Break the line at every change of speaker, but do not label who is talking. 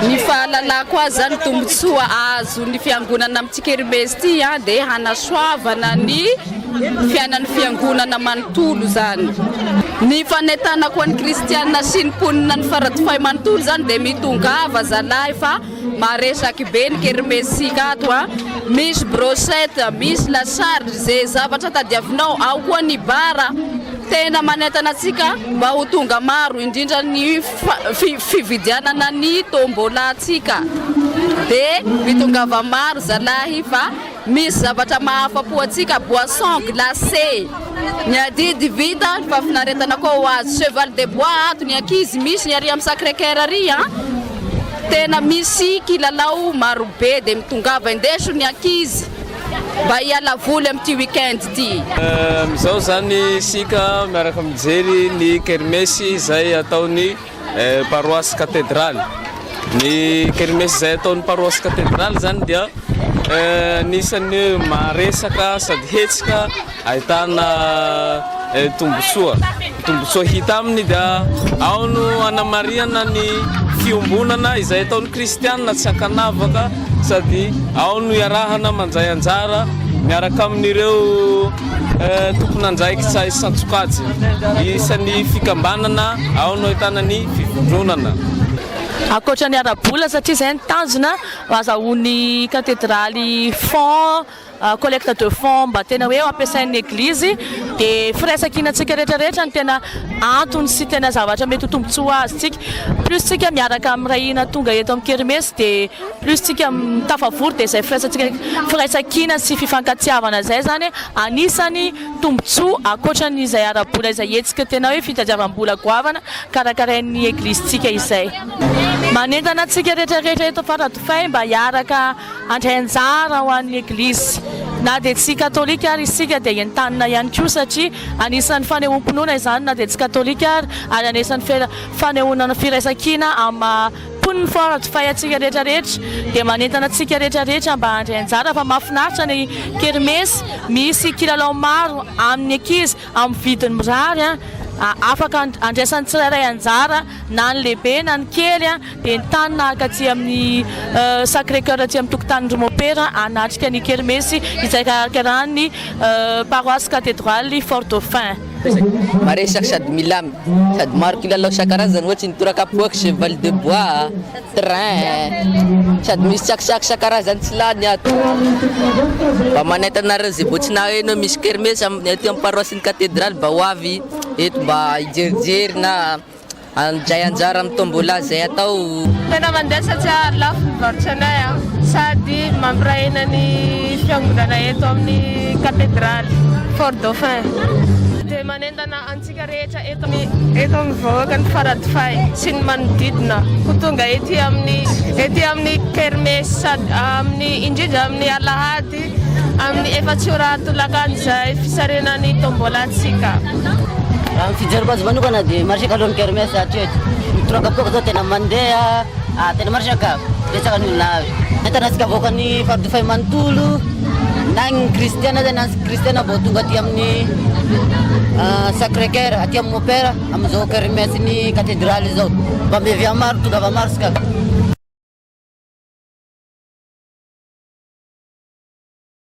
Ny fahalalako azy zany, tombontsoa azon'ny fiangonana amin'ity kermesy ity a dia hanasoavana ny fiainan'ny fiangonana manontolo zany. Ny fanentanako an'ny kristiana sy ny mponina ny Faradofay manontolo zany dia mitongava zalahy fa maresaky be ny kermesy-tsika ato a. Misy brochette, misy lasary, ze zavatra tadiavinao, ao koa ny bar. Tena manentana antsika mba ho tonga maro, indrindra ny fividianana ny tombola-tsika. Dia mitongava maro zalahy fa misy zavatra mahafa-po antsika, boisson glacé, ny adidy vita, ny fahafinaretana koa ho azo, cheval de bois ato, ny ankizy misy ny ary amin'ny Sacré Coeur ary an, tena misy kilalao marobe dia mitongava indeso ny ankizy mba hiala voly amin'ity week-end ity.
Amin'izao izany isika miaraka mijery ny kermesy izay ataon'ny paroasy katedraly. Ny kermesy izay ataon'ny paroasy katedraly izany dia anisan'ny hoe maresaka sady hetsika ahitana tombontsoa. Ny tombontsoa hita aminy dia ao no anamarihana ny fiombonana izay ataon'ny kristiana tsy ankanavaka sady ao no iarahana mandray anjara miaraka amin'ireo tompon'andraikitra isan-tsokajiny. Isan'ny fikambanana ao no ahitana ny fivondronana.
Ankoatra ny ara-bola satria izay ny tanjona, azahoan'ny katedraly fonds, collecte de fonds mba tena hoe ampiasain'ny eglizy dia firaisankinantsika rehetra rehetra no tena antony sy tena zavatra mety ho tombontsoa azontsika. Plus tsika miaraka miray hina tonga eto amin'ny kermesy dia plus tsika tafavory dia izay firaisantsika firaisankina sy fifankatiavana izay izany anisany tombontsoa ankoatran'izay ara-bola izay hetsika tena hoe fitadiavam-bola goavana karakarain'ny eglizintsika izay. Manentana antsika rehetra rehetra eto Faradofay mba hiaraka handray anjara ho an'ny Eglizy. Na dia tsy katolika ary isika dia entanina ihany koa satria anisan'ny fanehoam-pinoana izany na dia tsy katolika ary, ary anisan'ny fanehoana ny firaisankina amin'ny maha mponin'ny Faradofay antsika rehetra rehetra. Dia manentana antsika rehetra rehetra mba handray anjara fa mahafinaritra ny kermesy, misy kilalao maro amin'ny ankizy amin'ny vidiny mirary, afaka andraisan'ny tsirairay anjara na ny lehibe na ny kely. Dia entanina haka aty amin'ny Sacré Coeur aty amin'ny tokotanin'i Mopera hanatrika ny kermesy izay karakarain'ny paroasy katedraly Fort Dauphin.
Maresaka sady milamy sady maro kilalao isan-karazany ohatry ny torakapoaka, cheval de bois, train, sady misy tsakitsaky isan-karazany tsy lany ato. Mba manentana anareo izay vao tsy naheno hoe misy kermesy aty amin'ny paroasin'ny katedraly mba ho avy eto mba hijerijery na Handray anjara amin'ny tombola izay atao.
Tena mandeha satria lafo ny varotra anay sady mampiray hina ny fiangonana eto amin'ny katedraly Fort Dauphin. Dia manentana antsika rehetra eto amin'ny eto amin'ny vahoakan'i Faradofay sy ny manodidina ho tonga ety amin'ny ety amin'ny kermesy sady amin'ny indrindra amin'ny alahady Amin'ny efatsy ora tolakandro izay fisarihana ny tombola-ntsika.
Raha ny fijeriko azy manokana dia marisika aloha ny kermesse hatreto. Ny torakapoaka zao tena mandeha, tena marisika ka, betsaka ny olona avy. Entana antsika avoakan'ny Faradofay manontolo, na ny kristiana zay na ny tsy kristiana vao tonga aty amin'ny Sacré Coeur, aty amin'ny Mopera amin'izao kermesse ny katedraly izao. Mba miavia maro, tongava maro isika.